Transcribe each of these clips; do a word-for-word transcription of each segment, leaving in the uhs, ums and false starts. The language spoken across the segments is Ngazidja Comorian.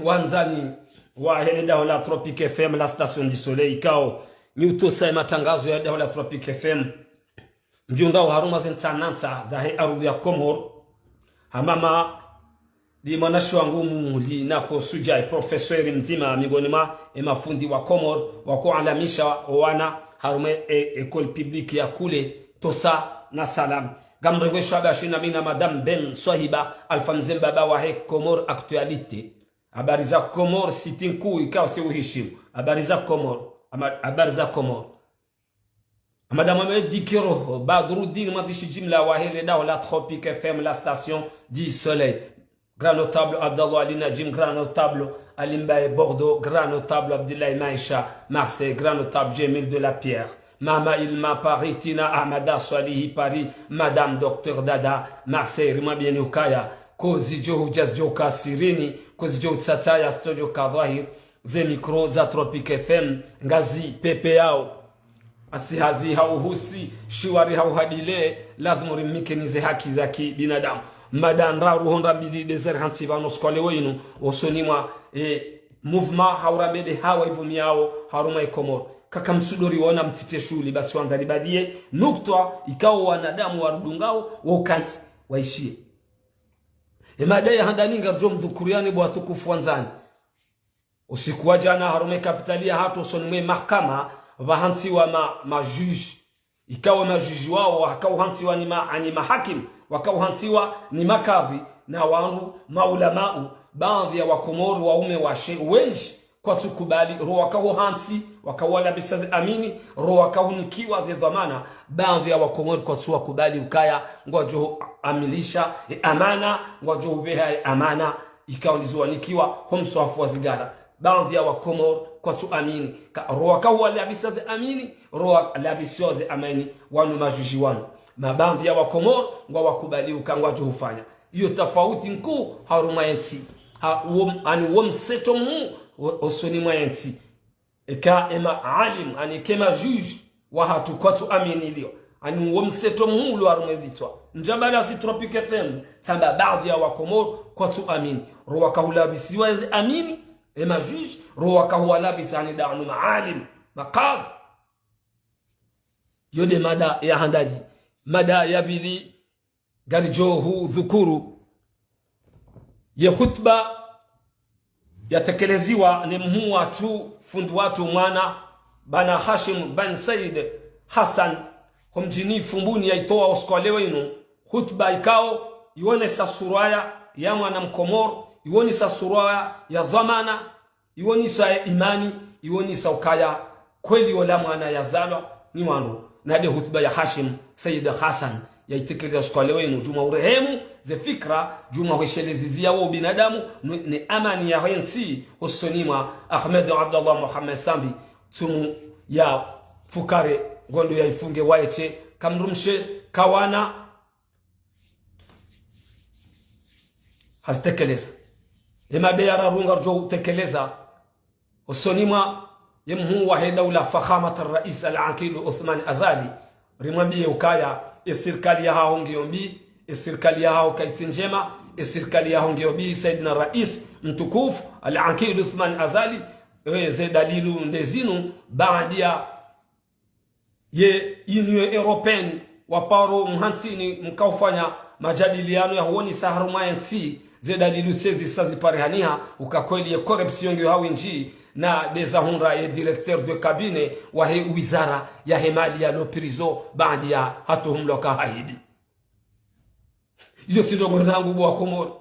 wandzani wahe le daho la Tropic F M, la station du soleil, ikao nyi utosa ye matangazo ya daho la Tropic F M. Mdjunga uharumwa ze ntsanantsa zahe ardhi ya Komori. Hamama ndi mwanashe wangu muli nako sujai, professeur mdzima, miongoni mwa ye mafundi wa Komori, wako alamisha wana harumwa ye, e, école publique ya Kule, tosa na salam. Ngamrengwe shwaba shina mina Madame Ben Swahiba, Alpha Mze Mbaba wahe Comores Actualité. Habari za Comores, siti nkuu ikao si uhishimu. Habari za Comores, ama-, habari za Comores. Madame Ahmed Dikiro, Badruddin, mwandzishi jimla wahe le daho la Tropic F M, la station du soleil. Grand notable Abdallah Ali Najim, grand notable Ali Mbaye Bordeaux, grand notable Abdoulaye Maïcha, Marseille, grand notable Jamil de la Pierre, Mama Ilma Paris, Tina Ahmada Swalihi Paris, Madame Docteur Dada, Marseille, rimwambiyeni ukaya, ko zidjo hudja zidjo ka sirini, ko zidjo utsatsaya zitsodjo ka dhwahir, ze micro za Tropic F M, ngazi pepeyao. Asi hazi hauhusi, shiwari hauhadile, lazimu rimnikeni ze haki za kibinadamu. Mada ndraru hau mbili ndeze rihantsi pvanu usiku wa leo inu, osoni mwa, e, mouvement hau rambe nde hawa ivumiyao harumwa ye Komori. Kaka msudo riwona mtsitse shuhuli, basi wandzani badiye, nukta ikao wanadamu warudungao, wo kantsi, waishiye. Ye mada ya handani ngaridjo mdhukuriyani bo watukufu wandzani. Usiku wa djana harumwa ye kapitali yahatru osoni mwe mahakama, pvahantsiwa ma, ma juge. Ikao ma juge wao, wakao hantsiwa ni ma, ani mahakim, wakao hantsiwa ni makadhi, na wanu maulamau, baadhi ya Wakomori waume washe, wendji, kwatsu kubali, ro wakao hantsi, wakao walabisa ze amini, ro wakao nikiwa ze dhwamana, baadhi ya Wakomori kwatsu wakubali ukaya, ngwadjo amilisha, e amana, ngwadjo ubeha e amana, ikao ndizo wanikiwa, ho mswafu wa zigara. Baadhi ya Wakomori kwatsu amini. Ka, ro wakao walabisa ze amini, ro walabisiwa ze amini, wanu ma juge wanu. Ma baadhi ya Wakomori ngwawakubali uka ngwadjo hufanya. Iyo tafauti nkuu harumwa ye ntsi. Ha, wo, ani wo mseto mhuu, wo, osoni mwa ye ntsi. Eka ema alim, ani eka ma juge wahatru kwatsu amini leo. Ani wo mseto mhuu ulo harumwa ze zitswa. Ndjabala si Tropic F M, tsamba baadhi ya Wakomori kwatsu amini. Ro wakao hulabisiwa eze amini, ema juge, ro wakao walabisa ani nda wanu maalim, makadhi. Yo nde mada ya handani. Mada ya pvili, ngaridjo hudhukuru ye hutuba yatekeleziwa ne mhuu watru, fundi watru mwana, bwana Hashim bin Said Hassan, ho mdjini Fumbuni, yaitowa usiku wa leo inu, hutuba ikao iwonesa sura ya, ya mwana Mkomori, iwonesa sura ya dhwamana, iwonesa ye imani, iwonesa ukaya kweli ola mwana yazalwa ni wandru. Na nde hutuba ya Hashim Said Hassan, yaitekeleza usiku wa leo inu, djumwa urehemu ze fikra, djumwa hwesheleza ziya wo binadamu, nu-, ne amani yahe ntsi, hosoni mwa Ahmed Abdallah Mohamed Sambi, tsumu ya fukare, ngondo ya ifunge waeshe, kamdrumshe, kawana, hazitekeleza. Ye mada ya raru ngaridjo utekeleza, hosoni mwa ye mhuu wahe daula Fakhamat al-Rais al-Aqid Uthman Azali, rimwambiye ukaya, ye sirikali yahaho ngiyo mbi, ye sirikali yahaho kaitsi ndjema, ye sirikali yahaho ngiyo mbi, Saidina Rais mtukufu al-Aqid Uthman Azali, e, ze dalilu nde zinu, baada ya ye Union Européenne, waparo mhantsini mkaufanya majadiliano ya huwonesa harumwa ye ntsi, ze dalilu tsi zisa ziparihaniha, uka kweli ye corruption ngiyo hawindji, na ndeza hundra ye directeur de cabinet wahe wizara yahe mali yalo prison, baada ya hatuhumlwa ka hahibi. Izo tsi ndrongoo ndraru bo Wakomori.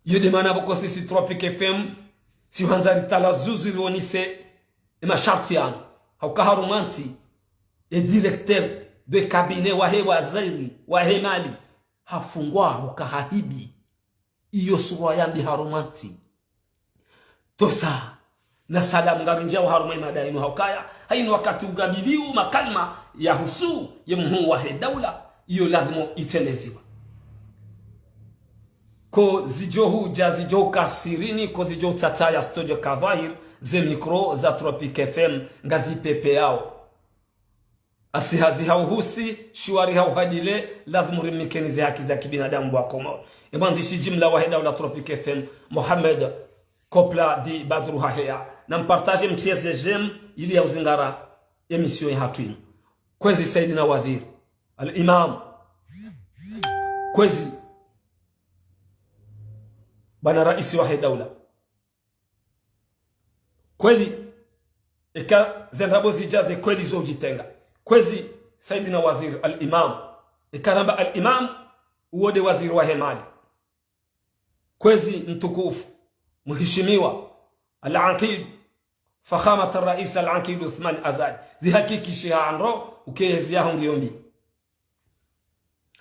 Iyo nde mana pvoko sisi Tropic F M, si hwandza ritalazuzi riwonese ye masharti yanu. Hauka harumwa ntsi, ye directeur de cabinet wahe waziri wahe mali hafungwa uka hahibi. Iyo sura ya mbi harumwa ntsi. Tosa na salamu, ngarindjiao harumwa ye mada inu, haukaya hayina wakati ugabilio makalima yahusu ye mhuu wahe daula, iyo lazimu iteleziwa. Ko zidjo hudja zidjo ka sirini, ko zidjo tsatsa ya studio ka dhwahir, ze micro za Tropic F M ngazipepeyao. Asi hazi hauhusi, shiwari hauhadile, lazimu rimnikeni ze haki za kibinadamu bo Wakomori. Ye mwandzishi jimla wahe daula Tropic F M, Mohamed Kopla di Badru Haheya. Na mpartage, mtrieze j'aime, ili ya uzingara émission ya hatru inu. Kwezi Saidina Waziri, al-Imam. Kwezi bwana raisi wahe daula. Kweli, eka ze ndrabo zidja ze kweli zo udjitenga. Kwezi Saidina Waziri, al-Imam. Eka ramba al-Imam, uwo nde waziri wahe mali. Kwezi mtukufu, mheshimiwa, al-Aqid, Fakhamat al-Rais al-Aqid Uthman Azali. Zihakikishe ha ndro, uke ezi yaho ngiyo mbi.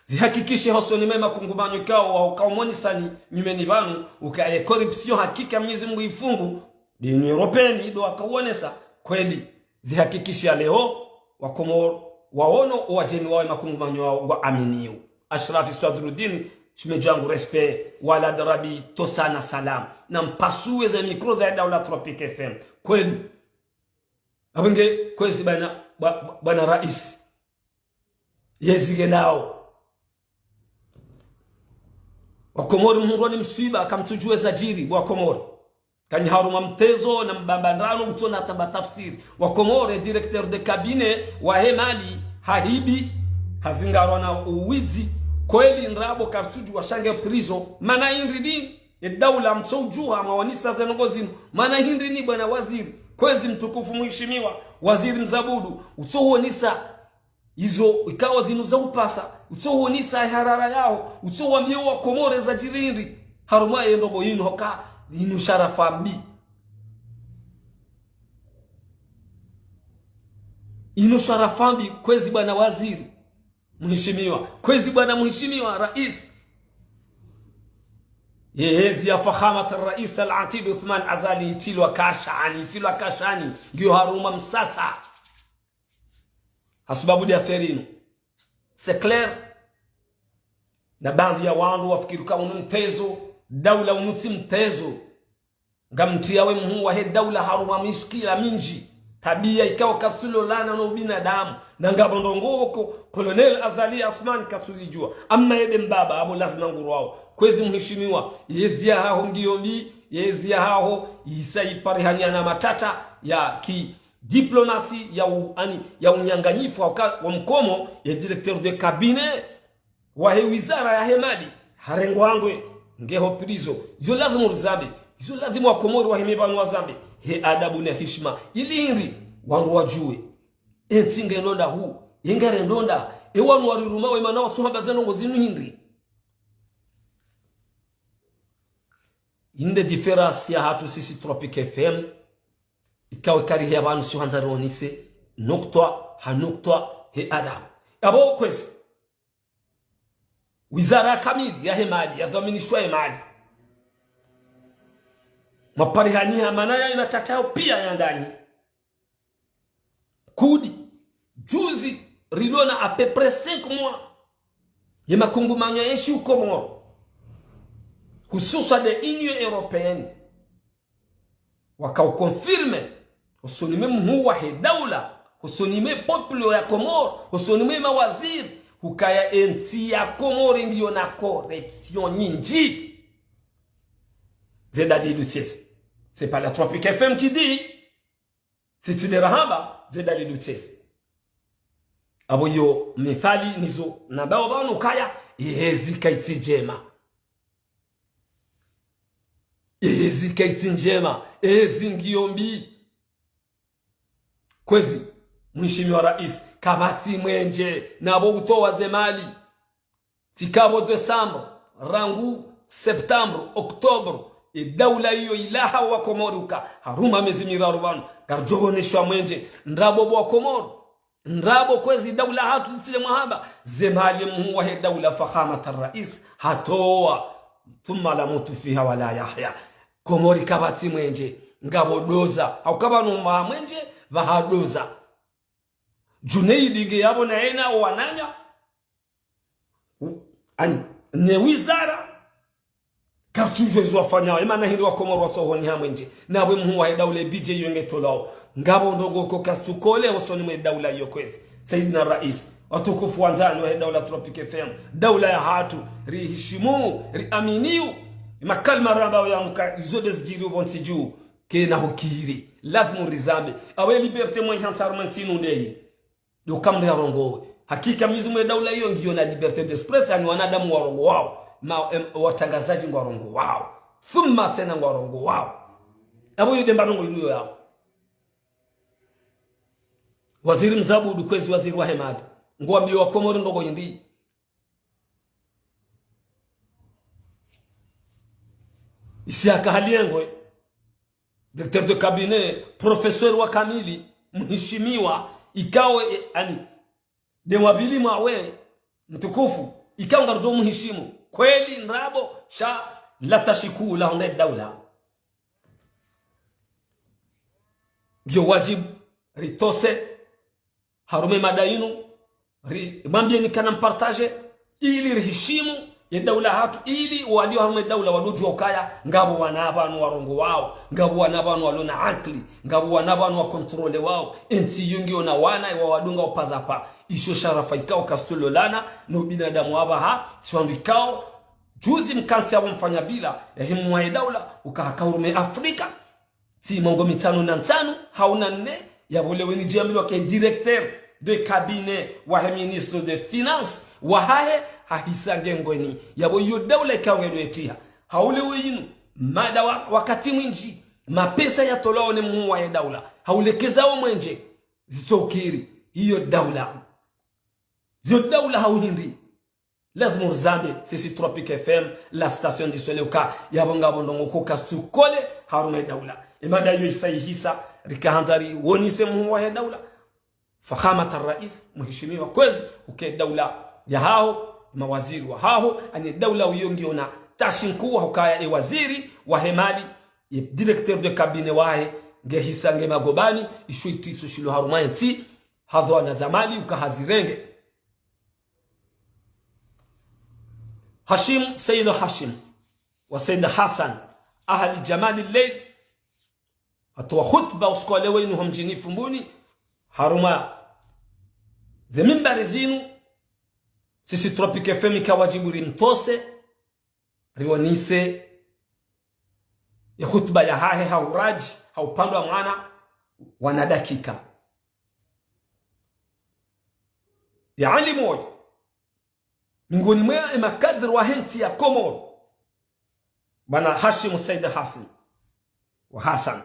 Zihakikishe hosoni mwe makungumanyo ikao wa ukao monisani nyumeni pvanu, uka ye corruption hakika Mwenyezi Mungu ifungu, de Union Européenne ido akawonesa, kweli. Zihakikishe leo, wa Komoro, waono, owadjeni wawe makungumanyo wao wa aminiu. Ashrafi Swadruddin, shime djangu respect, walad Rabi, tosana salam. Na mpasuwe ze micro za daula Tropic F M. Kweli. Abenge, kwezi bwana, bwa-, bwana raisi. Yezi nge nao. Wa Komori mhundrwa ni mswiba, kamtsudjuwe zadjiri, wa Komori. Kanyi harumwa mtezo na mbamba ndrano, utsona taba tafsiri. Wa Komori, directeur de cabinet wahe mali, hahibi, hazingarwa na uwidzi. Kweli ndrabo kartsudjuwa shange prison. Mana hindri ni, e daula mtsoudjuha, mwaonisa ze ndrongo zinu. Mana hindri ni bwana waziri. Kwezi mtukufu mheshimiwa, waziri mzabudu, utsoonisa izo ikao zinu za upasa, utsoonisa harara yaho, utsowambia wa Komori zadjiri hindri. Harumwa ye ndrongo inu hoka, inu sharafa mbi. Inu sharafa mbi, kwezi bwana waziri. Mheshimiwa, kwezi bwana mheshimiwa raisi. Ye ezi ya Fakhamat al-Rais al-Aqid Uthman Azali itilwa kashani, itilwa kashani, ngiyo harumwa msasa. Hasibabu de affaire inu. C'est clair. Na baadhi ya wandru wafikiri ka unu mtezo, daula unu tsi mtezo. Ngamtriya we mhuu wahe daula harumwa mishkila mindji. Tabiya ikao katsulolana no ubinadamu. Na ngapvo ndrongo oko, Colonel Azali Assoumani katsuzidjuwa. Amma ye nde mbaba, apvo lazima ngurwao. Kwezi mheshimiwa, yezi yahaho ngiyo mbi, yezi yahaho, isa iparihaniya na matata ya ki diplomasi ya u-, ani, ya unyanganyifu wa uka-, wa mkomo, ye directeur de cabinet wahe wizara yahe mali, harengwa ngwe, ngeho prison. Izo lazimu rizambe, izo lazimu wa Komori wahime pvanu wazambe, he adabu na hishima, ili hindri, wandru wadjuwe. Entsi nge ndronda hu, inga re ndronda, e wanu wariruma we mana watsuhamba ze ndrongo zinu hindri. Inde différence ya hatru sisi Tropic F M, ikawe kari ya pvanu si handza rionise, nuktwa, ha nuktwa, he adabu. Apvo kwezi. Wizara kamili yahe mali, yadhwaminishwa ye mali. Maparihaniha mana ya imatata yao piya ya ndani. Kudi, juzi, rilona à peu près cinq mois. Ye makungumanyo ya entsi u Komoro. Hususwa de Union Européenne. Waka uconfirme, hosoni mwe mhuu wahe daula, hosoni mwe peuple ya Komoro, hosoni mwe mawaziri, hukaya entsi ya Komoro ngiyo na corruption nyindji. Ze dalili tsesi. C'est pas la Tropic F M qui dit. Sisi de rahamba, ze dalili tsesi. Apvo yo mifali nizo nambao pvanu kaya, yezi kaitsi ndjema. Yezi kaitsi ndjema, yezi ngiyo mbi. Kwezi, mheshimiwa raisi, kapvatsi mwenje, napvo utowa ze mali. Tsikapvo décembre, rangu septembre, octobre, e daula iyo ilaha wa Komori uka, harumwa mezi miraru pvanu, ngaridjo woneshwa mwenje, ndrabo bo wa Komori. Ndrabo kwezi daula hatru tsile mwahamba, ze mali mhuu wahe daula Fakhamat al-Rais, hatowa, thumma la mutu fiha wala yahya. Komori kapvatsi mwenje, ngapvo doza, hauka pvanu mwa mwenje, pvaha doza. Junaidi nge yapvo na yena wananya, u-, ani, ne wizara, karitsudjuwa ezo wafanyao, emana hindri wa Komoro watsohoni ha mwenje. Napvo mhuu wahe daula e budget iyo nge tolwao. Ngapvo ndrongo ko karitsukole hosoni mwe daula iyo kwezi. Saidina Rais, watukufu wandzani wahe daula Tropic F M, daula ya hatru, rihishimu, riaminiu. Makalima ramba yanuka, izo ndezidjiri opvontsi dju, kena hukiri. Lazimu rizambe. Awe liberté mwe hantsi harumwa ntsi inu ndeyi. Ndo kamri yarongowe. Hakika mizimwe daula iyo ngiyo na liberté d'expression, yaani wanadamu warongowao. Ma, em, watrangazadji ngwarongowao. Thumma tsena ngwarongowao. Apvo iyo nde mba ndrongoo inu yo yao. Waziri Mzabudu kwezi waziri wahe mali. Ngwambiyo wa Komori ndrongoo indri. Isiaka Haliengwe, directeur de cabinet, professeur wa kamili, mheshimiwa, ikao, e, ani, nde wa pvili mwawe, mtukufu, ikao ngarudjo mheshimu. Kweli ndrabo, sha la tashikula honde daula. Ngiyo wajibu, ritose, harumwa mada inu, ri, mwambieni kana mpartage, ili rihishimu ye daula hatru, ili walio harumwa daula wadodjuwa ukaya, ngapvo wana pvanu warongowao, ngapvo wana pvanu walona akili, ngapvo wana pvanu wakontrolewao, entsi iyo ngiyo na wana iwa wadunga upaza pa, isho sharafa ikao kastulolana, no binadamu apvaha, si wandru ikao, juzi mkantsi apvo mfanya bila, yahe mwa ye daula, uka haka harumwa Afrika, tsi mengo mitsanu na ntsanu, hau na nne, yapvo leo ini djamilwa ke directeur de cabinet wahe ministre de finance, wahahe, hahisa ngengweni. Yapvo iyo daula ikao ngedjo etiha. Hau leo inu, mada wa, wakati mwindji, mapesa yatolwao ne mhuu wahe daula. Hau lekezao mwendje, zitsokiri, iyo daula. Ziyo daula hau hindri. Lazimu rizambe, sisi Tropic F M, la station du soleil uka, yapvo ngapvo ndrongoo ko kasukole, harumwa ye daula. Ye mada iyo isa ihisa, rikahandza riwonese mhuu wahe daula. Fakhamat al-rais, mheshimiwa kwezi, uka ye daula yahaho, mawaziri wahaho, ani daula iyo ngiyo na tashi nkuu, hukaya ye waziri wahe mali, ye directeur de cabinet wahe, ngehisa nge magobani, isho itriso shilo harumwa yentsi, hadhwana za mali, uka hazirenge. Hashim, Said Hashim, wa Said Hassan, Ahli Jamali Leyl, hatowa khutba usiku wa leo inu homdjini Fumbuni, harumwa ze mimbari zinu, sisi Tropic F M ika wajibu rimtose, riwonese ye khutba yahahe ha uradji, ha upandwa mwana, wana dakika. Ya alimu oyi, mengoni mwa ye makadri wahe ntsi ya Komoro, bwana Hashim Said Hassan, wa Hassan.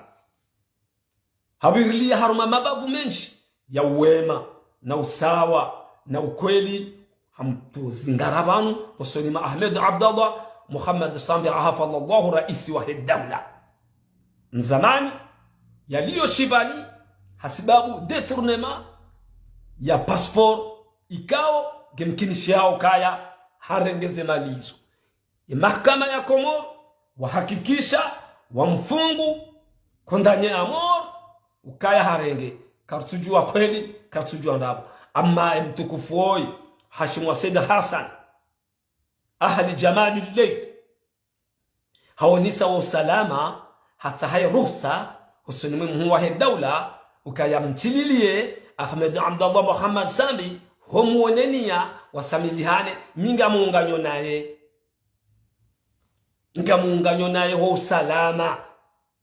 Hapvirilia harumwa mabavu mendji ya uwema, na usawa, na ukweli, hamtuzingara pvanu, hosoni mwa Ahmed Abdallah Mohamed Sambi, hafadhallahu, raisi wahe daula. Mzamani, yaliyo shibani, hasibabu détournement ya passeport, ikao, ngemkinishiao ukaya, harenge ze mali izo. Ye mahakama ya Komoro, wahakikisha, wamfungu, condamné à mort, ukaya harenge, karitsudjuwa kweli, karitsudjuwa ndrabo. Amma ye mtukufu oyi, Hashim wa Said Hassan, Ahli Jamali Leyl, hawonesa wa usalama, hatsaha ye ruhusa, hosoni mwe mhuu wahe daula, ukaya mtsililiye, Ahmed Abdallah Mohamed Sambi, homuoneniya, wasamilihane, mi ngamunganyo naye. Ngamunganyo naye ho usalama.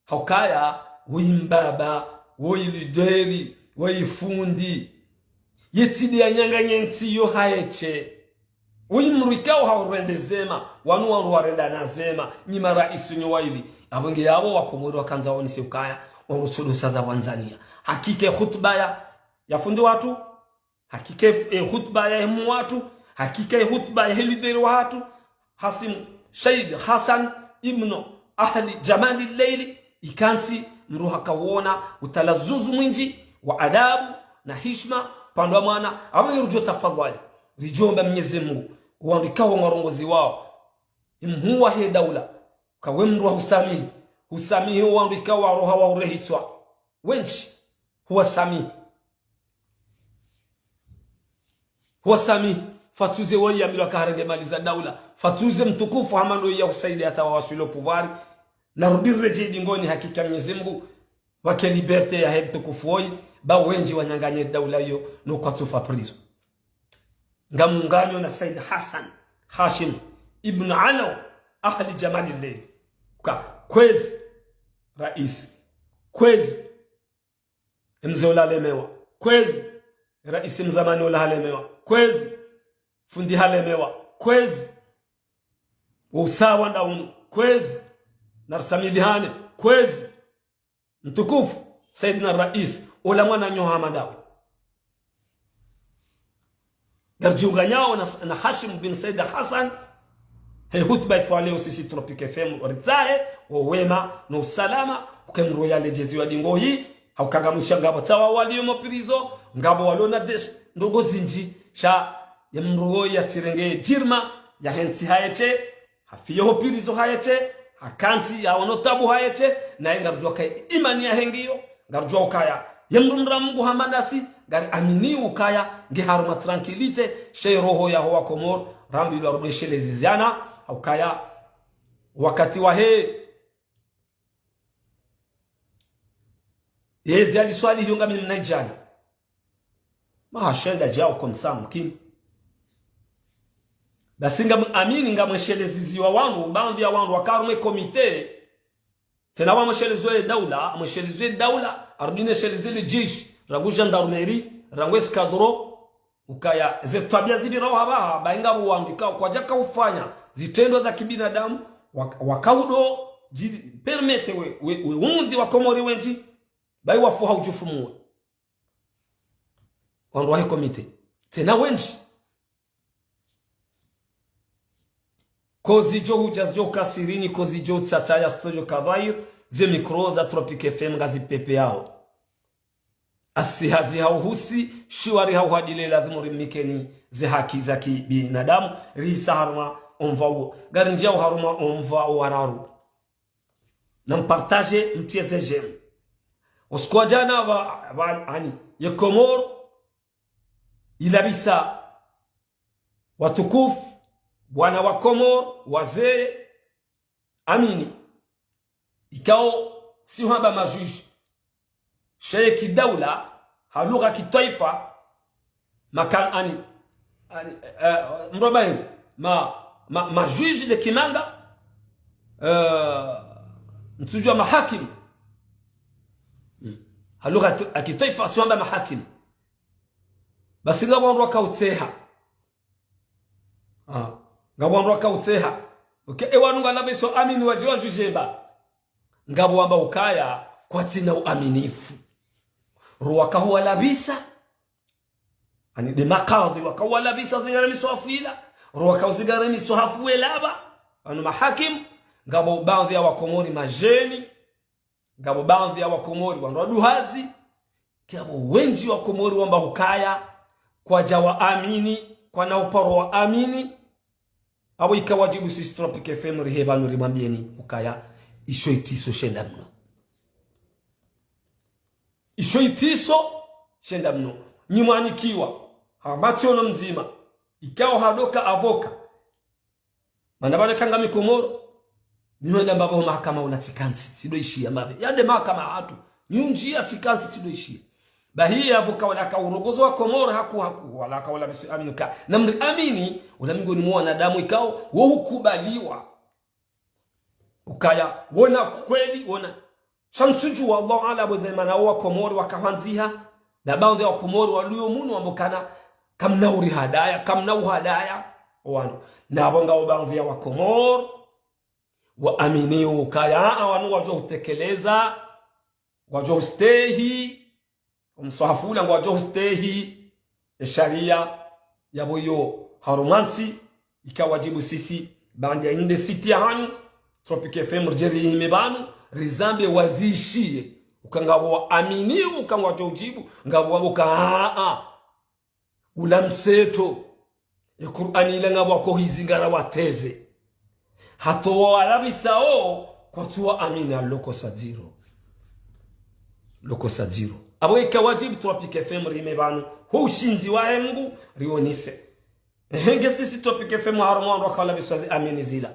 Haukaya, woyi mbaba, woyi lideri, woyi fundi. Yetsidi yanyanganye ntsi yo haeshe. Woyi mdru ikao haurende zema, wanu wandru warenda na zema, nyi maraisi nyo wayili. Apvo nge yapvo wakomori wakandza wonese ukaya, wandru tsodo saza wandzaniya. Hakika ye khutba ya, ya fundi watru, hakika ye, eh, khutba yahe mhuu watru, hakika ye khutba yahe lideri wahatru, Hashim Said Hassan ibn Ahli Jamali Leyl, ikantsi mdru hakawona utalazuzu mwindji wa adabu na hishima, pvandwa mwana, apvo nge rudjo tafadhwali, ridjomba Mnyezi Mngu, wandru ikao ngwarongoziwao, ye mhuu wahe daula, kawe mdru wa husamihi, husamihi wandru ikao waroha wa urehitswa. Wendji, huwasamihi. Huwasamihi, fatsuze woyi yambilwa kaharenge mali za daula. Fatsuze mtukufu hama ndo ya husaidia hata wawaswili o pouvoir. Na rudi redjei dingoni hakika Mnyezi Mngu, pvwake liberté yahe mtukufu woyi, ba wendji wanyanganye daula iyo, no kwatsufa prison. Ngamunganyo na Said Hassan Hashim ibn Alaw, Ahli Jamali Leyli. Uka, kwezi, raisi. Kwezi, mze ola halemewa. Kwezi, raisi mzamani ola halemewa. Kwezi, fundi halemewa. Kwezi, usawa nda unu. Kwezi, narisamilihane. Kwezi, mtukufu, Saidina Raisi, ola mwananyaho hama ndawe. Ngaridjiunganyao na, na Hashim bin Said Hassan, he hutuba itwaleo sisi Tropic F M, ritsahe, wo wema, no usalama, uke mdru yaledjeziwa ndingo hii, hauka ngamwisha ngapvo tsi wo walio mo prison, ngapvo walio na des, ndrongo zindji, sha, ye mdru yatsirenge djirma, yahe ntsi hahe she, hafiye ho prison hahe she, hakantsi yaono tabu hahe she, naye ngarudjuwa ukaya imani yahe ngiyo, ngarudjuwa ukaya, ye mdru mdra Mungu hama nasi, ngariamini ukaya, nge harumwa tranquillité, she roho yaho wa Komori, rambilwa rudweshelezi ziana, ukaya, wakati wahe, yezi aliswali hiyo ngami mnaidjana. Maha shenda djao comme ça mkini. Basi ngamwamini ngamwesheleziziwa wandru, baadhwi ya wandru waka harumwa ye komite. Tsena wamweshelezwa ye daula, amweshelezwa ye daula, arudi nesheleze le jeshi, rangu gendarmerie, rangu escadron, ukaya ze twabia zipvirao hapvaha, bahi ngapvo wandru ikao kwadjaka ufanya zitrendwa za kibinadamu, wak-, wakaudo dji-, permettre we, we, we undhi wa Komori wendji, bahi wafuha udjufumuwe. Wandru wahe komite. Tsena wendji. Ko zidjo hudja zidjo ka sirini, ko zidjo tsatsa ya studio kavayir, ze micro za Tropic F M ngazipvepveyao. Asi hazi hauhusi, shiwari hauhadile lazimu rimnikeni ze haki za kibinadamu, rihisa harumwa omva uwo. Ngarindjiao harumwa omva wa raru. Na mpartage, mtriye ze j'aime. Usiku wa djana pva, pva, ani, ye Komori, ilapvisa watukufu, wana wa Komori, wazee, amini. Ikao, si uhamba majuge. She ye kidaula, ha lugha kitwaifa, makan-, ani, ani, eh, mroba hili, ma, ma, majuge le kimanga, eh, ntsudjuwa mahakimu. Hmm. Ha lugha tu-, ya kitwaifa, si uhamba mahakimu. Basi ngapvo wandru wakautseha. Ah, ngapvo wandru wakautseha. Uke, e wanu ngalapviso amini wadji wadjudjemba. Ngapvo wamba ukaya kwatsina uaminifu. Ro wakahuwalapvisa. Ani nde makadhi wakahuwalapvisa zingaremisa hafu ila. Ro wakauzingaremisa hafu welapva. Wanu mahakimu. Ngapvo baadhwi ya Wakomori madjeni. Ngapvo baadhwi ya Wakomori wandru waduhazi, ngapvo wendji Wakomori wamba hukaya, kwadja waamini, kwana uparo waamini. Apvo ika wadjibu sisi Tropic F M rihe pvanu rimwambiyeni ukaya, isho itriso shenda mno. Isho itriso shenda mno. Nyi mwanikiwa, ha matsi ono mdzima, ikao hadoka avoka. Mana pvale ka ngami Komori, mi hwenda mbapvo mahakama ula tsikantsi, tsidoishiya mapve. Yande mahakama hatru, mi undjiya tsikantsi, tsidoishiya. Bahi yapvo ka wala ka urongozi wa Komori haku haku, wala ka wala bisu amini ka. Na mri amini, ula mingoni mwa wanadamu ikao, wo hukubaliwa. Ukaya, wona kweli, wona. Sha ntsudjuwa, Allahu aalam, bo ze mana wo Wakomori wakahwandziha, na baadhwi ya Wakomori walio munu wamba ukana, kamna urihadaya, kamna uhadaya, wanu. Na pvo ngapvo baadhwi ya Wakomori, waamini ukaya, aa, wanu wadjo utekeleza, wadjo ustehi, omswahafu ula ngwadjo ustehi, e sharia yapvo iyo harumwa ntsi, ika wadjibu sisi, baanda inde siti ya hanu, Tropic F M ridje rihime pvanu, rizambe wazishiye. Uka ngapvo waamini, uka ngwadjo udjibu, ngapvo wapvo ka, aa, aa. Ula mseto. E Kur'ani ila ngapvo wako hizingara wateze. Hata wo walapvisa wo, kwatsu waamini, alo kosa dziro. Lo kosa dziro. Apvo ika wadjibu Tropic F M rihime pvanu. Ho ushindzi wahe Mngu, rionise. Ehe, nge sisi Tropic F M harumwa wandru wakawalapvisa zi amini zila.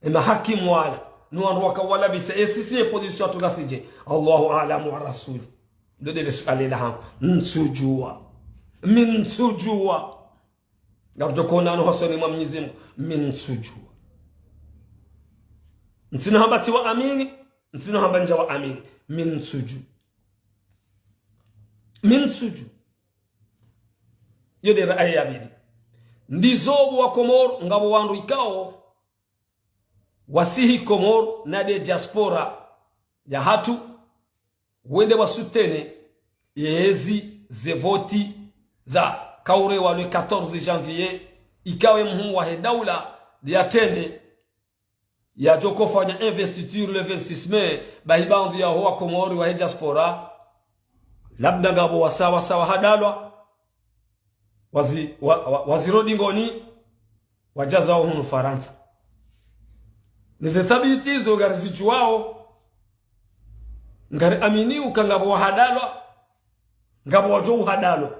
E mahakimu wala, no wandru wakawalapvisa, e sisi e position hatru ngasi dje. Allahu aalam wa rasuli. Ndo ndele suala la hangu. Ntsudjuwa. Mi ntsudjuwa. Ngarudjo konana hosoni mwa Mwenyezi Mungu, mi ntsudjua. Ntsina hamba tsiwaamini, ntsina hamba ndjawaamini, mi ntsudjua. Mi ntsudjua. Iyo nde ra'ayi ya pvili. Ndizo bo wa Komori, ngapvo wandru ikao wasihi Komori na nde diaspora yahatru, wende wa soutenir yezi ze voti zakaorewa le quatorze janvier, ikao ye mhuu wahe daula yatrende, yadjo kofanya investiture le vingt-six mai, bahi baadhwi yaho wa Komori wahe diaspora, labda ngapvo wasa, wasa wahadalwa, wazi, wa, wa, waziro dingoni, wadja zao hunu Farantsa. Neze thabiti zo ngarizidjuwao, ngariamini uka ngapvo wahadalwa, ngapvo wadjo uhadalwa.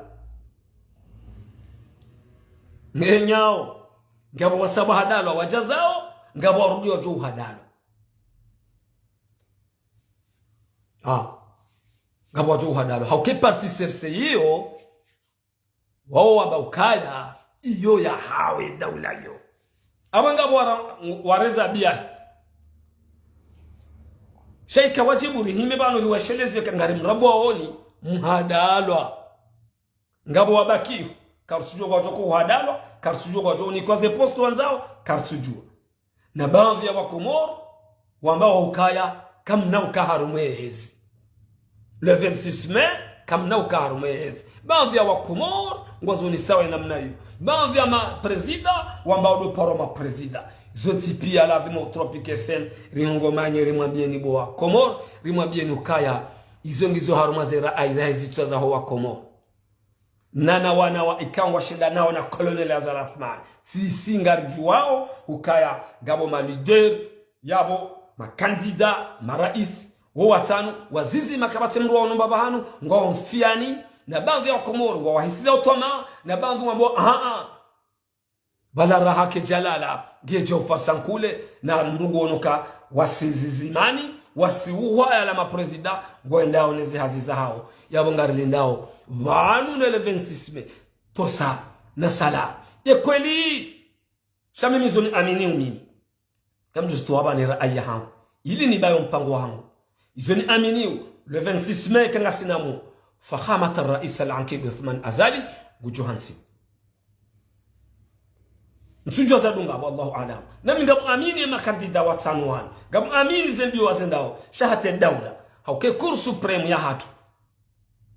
Ngenyao, ngapvo wasa wahadalwa wadja zao, ngapvo warudi wadjo uhadalwa. Ah, ngapvo wadjo uhadalwa. Hauka parti C R C iyo, wao wamba ukaya iyo yahawo daula iyo. Aba ngapvo wara-, wareza biya. Sha ika wadjibu rihime pvanu riwasheleze ka ngari mrapvo waoni, mhadalwa. Ngapvo wabakiyo, karitsudjua ngwadjo uhadalwa, karitsudjua ngwadjo unikwa ze poste wandzao, karitsudjua. Na baadhwi ya wa Komori, wamba wa ukaya, kamna uka harumwa yezi. Le vingt-six mai, kamna uka harumwa yezi. Baadhwi ya wa Komori, ngwazo ni sawa namna iyo. Baadhwi ya ma président, wamba ndo paro ma président. Zontsi piya ladhimu Tropic F M, rihungomanye rimwambiyeni bo wa Komori, rimwambiyeni ukaya, izo ngizo harumwa ze ra'ayi za hezi tswa zaho wa Komori. Nana wana wa ikao ngwashindanao na Colonel Azali Assoumani. Sisi ngaridjuwao ukaya ngapvo ma leader, yapvo ma candidat, ma rais, wo watsanu, wazizima kapvatsi mndru waono mbapvi hanu, ngwao mfiyani, na baadhwi ya wa Komori, ngwao wahisiza utwama, na baadhwi wambo, aha, aha. Pvala raha ke djalala, ngedjo ufa sankule, na mndru ngonoka wasizizimani, wasiuhwa yala ma président, ngwendao neze hazi zahao. Yapvo ngarilindao, pvanu ne le vingt-six mai, tosa, na sala. Ye kweli, sha mimi izo niamini umini. Kamdjustu waba ni ra'ayi yahangu. Ili nibaye mpango wahangu. Izo niamini u, le vingt-six mai kangasina mo. Fakhamat al-rais al-ankid Othman Azali, ngudjo hantsi. Ntsudjua zadunga, wallahu aalam. Nami ngamuamini ye ma candidat watsanu wanu. Ngamuamini ze mbiyo wazendao. Sha hata daula. Hauka Cour suprême yahatru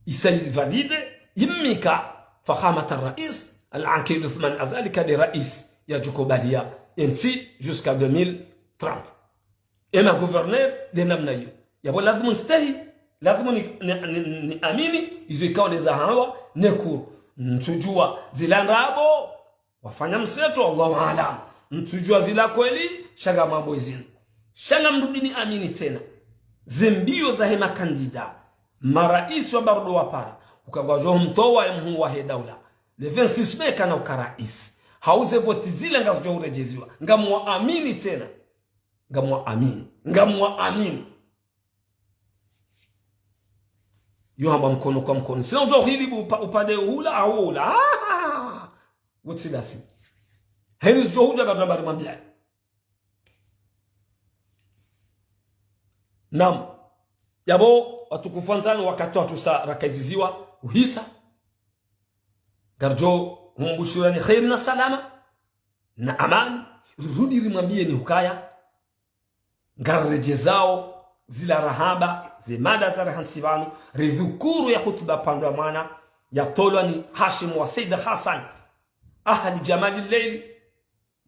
isa ivalide, imnika, fakhamat al-rais, al-ankid Othman Azali ka nde rais yadjo kubaliya yentsi jusqu'à deux mille trente. Ema gouverneur nde namna iyo. Yapvo ladhimu nstehi, ladhimu ni, ni, ni, niamini, izo ikao nde zahawa, ne Cour. Ntsudjua zila ndrabo, wafanya mseto, wallahu aalam. Ntsudjua zila kweli, sha ngamwambo izinu. Sha ngamrudi niamini tsena. Ze mbiyo zahe ma candidat, ma rais wamba ndo wapara, uka ngwadjo mtowa ye mhuu wahe daula. Le vingt-six mai kana uka rais. Hau ze voti zila ngazidjo uredjeziwa. Ngamwaamini tsena. Ngamwaamini. Ngamwaamini. Yo hamba mkono kwa mkono. Sina udjo hili bu upa-, upande hula, hau hula. Ah! Utsi dasi. Heni zidjo hudja bata bari mambia. Naam. Yapvo, watukufu wandzani, wakati watru sa raka iziziwa, uhisa. Ngaridjo humbushirani kheri na salama, na amani, rirudi rimwambiyeni ukaya, ngariredjezao zila rahaba, ze mada zarihantsi pvanu, ridhukuru ye hutuba pvandru ya mwana, yatolwa ni Hashim wa Said Hassan, Ahali Jamali Leili,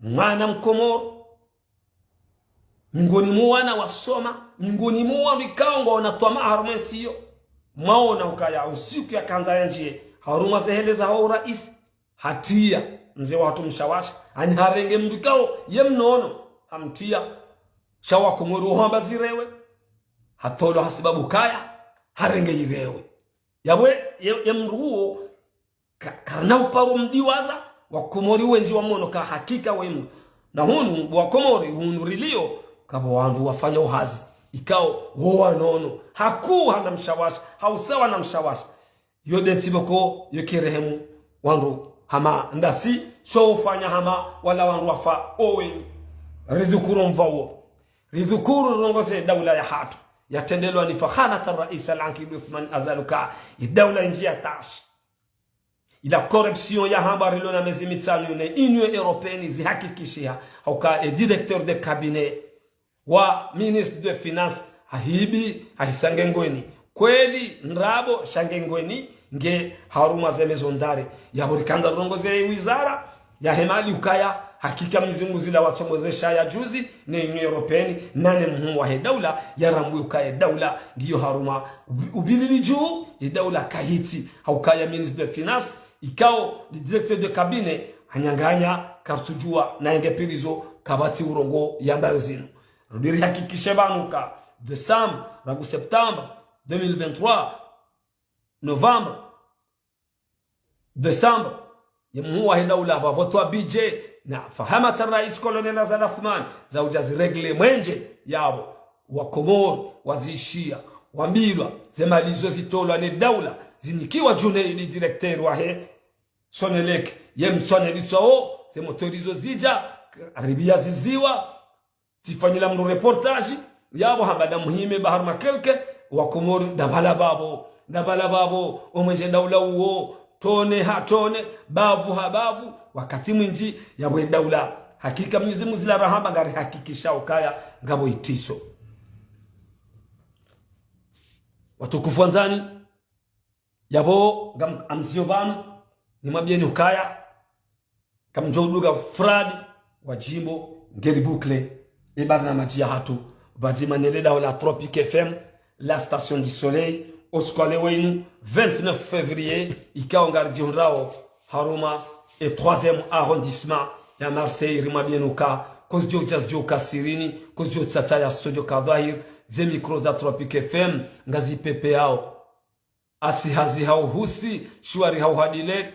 mwana Mkomoro, miongoni mwa wana wasoma, miongoni mwa wandru ikao ngwaona twamaa harumwa entsi iyo. Mwaona ukaya usiku yakandza yandjiye harumwa ze hele zaho urais, hatriya mze wahatru mshawasha, ani harenge mndru ikao ye mnono, hamtriya. Sha Wakomoro wahamba zirewe, hatolwa hasibabu kaya harenge irewe. Yapvo ye, ye mndru uwo, ka-, karina uparo mdiwaza, Wakomori wendji wamono ka hakika wenu. Na hunu, Wakomori, hunu rilio, kapvo wandru wafanya uhazi, ikao wo wanono, hakuu hana mshawasha, hausawa na mshawasha. Yo nde ntsibo ko, yo kerehemu wandru Hama ndasi, sho ufanya hama wala wandru wafa oweni. Ridhukuru mva uwo. Ridhukuru rirongoze daula yahatru. Yatrendelwa ni fahamat rais al-ankid Uthman Azali uka, idaula indji ya tashi. Ila corruption yahamba rilo na mezi mitsanu ne Union Européenne zihakikishiha. Hauka e directeur de cabinet wa ministre de finance hahibi, hahisa ngengweni. Kweli ndrabo sha ngengweni nge harumwa ze maison d'arrêt. Yapvo rikandza rirongoze wizara yahe mali ukaya, hakika Mwenyezi Mungu zila watsongozesha ya juzi ne Union Européenne, nane mhuu wahe daula, yarambwe ukaya daula ngiyo harumwa ubi-, ubilili juu, idaula kayitsi, haukaya ministre de finance, ikao le directeur de cabinet, hanyanganya, kartsujua, na yenge pvilizo, kapvatsi urongo yambayo zinu. Rudi rihakikishe pvanu ka, décembre, rangu septembre deux mille vingt-trois, novembre, décembre, ye mhuu wahe daula pvavotwa budget na fahamat rais colonel Azali Athumani, za uja zirégler mwenje yapvo. Wakomori waziishia, wambilwa, ze mali zo zitolwa ne daula, zinikiwa Junaid directeur wahe Sonelec, ye mtswane litswao, ze moteur zo zija, ribia ziziwa, tsifanyila mndru reportage, yapvo hamba nda muhime Bahar Makelke, Wakomori, nda pvala pvapvo, nda pvala pvapvo, omwenje daula uwo, tone ha tone, bavu ha bavu, wakati mwinji, yapvo e daula. Hakika Mwenyezi Mungu zila rahamba ngarihakikisha ukaya, ngapvo itriso. Watukufu wandzani, yapvo ngam-, amzio pvanu, nimwambieni ukaya, kamdjo uduka fradi wa jimbo ngeri boucler e barnamaji yahatru, pvadzima nele daho la Tropic F M, la station du soleil, osiku wa leo inu, vingt-neuf février, ikao ngaridjihundrao harumwa e troisième arrondissement ya Marseille, rimwambieni uka, kozidjo uja zidjo uka sirini, kozidjo utsatsa ya sodjo ka dhwahir, ze micro za Tropic F M, ngazipepeao. Asi hazi hauhusi, shiwari hauhadile,